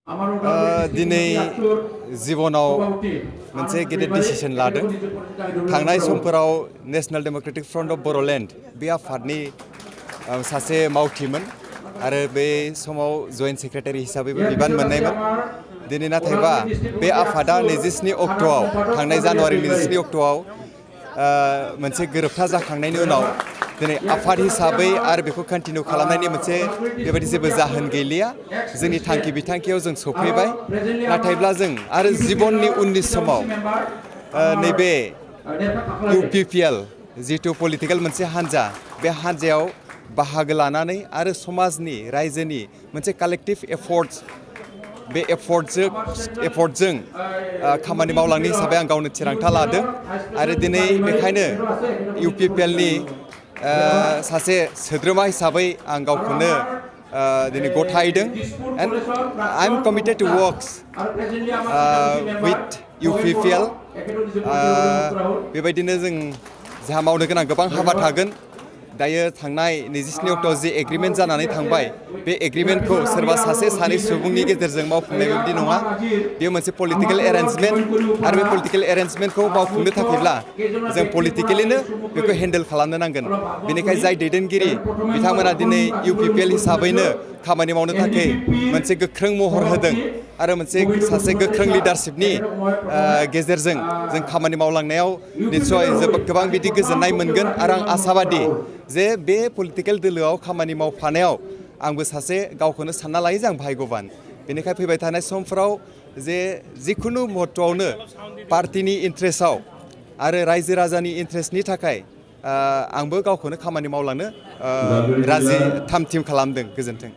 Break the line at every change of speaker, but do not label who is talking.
दिनै जिबनाव मोनसे गेदेर डिसिसन लादों थांनाय समफोराव national democratic front of Bodoland बे आफादनि सासे मावथिमोन आरो बे समाव जइन्ट सेक्रेटारि हिसाबैबो बिबान मोननायमोन दिनै नाथायबा बे आफादा 27 अक्ट'आव थांनाय जानुवारि 27 अक्ट'आव मोनसे गोरोबथा जाखांनायनि उनाव दिनै आफाद हिसाबै आरो बेखौ कन्टिनिउ खालामनायनि मोनसे बेबायदि जेबो जाहोन गैलिया जोंनि थांखि बिथांखियाव जों सफैबाय नाथायब्ला जों आरो जिबननि उननि समाव नैबे UPPL जितु पलिटिकेल मोनसे हान्जा बे हान्जायाव बाहागो लानानै आरो समाजनि रायजोनि मोनसे कालेक्टिभ एफर्टस बे एफर्टजों खामानि मावलांनो हिसाबै आं गावनो थिरांथा लादों आरो दिनै बेखायनो UPPLनि सासे सोद्रोमा हिसाबै आं गावखौनो दिनै गथायदों and I am committed to works with UPPL बेबायदिनो जों जोंहा मावनो गोनां गोबां हाबा थागोन दायो थांनाय 27 अक्ट'आव जे एग्रिमेन्ट जानानै थांबाय बे एग्रिमेन्टखौ सोरबा सासे सानै सुबुंनि गेजेरजों मावफुंनाय बायदि नङा बेयो मोनसे पलिटिकेल एरेन्जमेन्ट आरो बे पलिटिकेल एरेन्जमेन्टखौ मावफुंनो थाखायब्ला जों पलिटिकेलिनो बेखौ हेन्डेल खालामनो नांगोन बेनिखायनो जाय दैदेनगिरि बिथांमोना दिनै UPPL हिसाबैनो खामानि मावनो थाखाय मोनसे गोख्रों महर होदों आरो मोनसे सासे गोख्रों लिडारशिपनि गेजेरजों जों खामानि मावलांनायाव निस्सय गोबां बिदि गोजोननाय मोनगोन आरो आं आसाबादि जे बे पलिटिकेल दोलोआव खामानि मावफानायाव आंबो सासे गावखौनो सानना लायो जे आं भाग्यबान बेनिखायनो फैबाय थानाय समफोराव जे जिखुनु महत्वआवनो पार्टिनि इन्ट्रेस्टआव आरो रायजो राजानि इन्ट्रेस्टनि थाखाय आंबो गावखौनो खामानि मावलांनो राजि थाम थिम खालामदों गोजोन्थों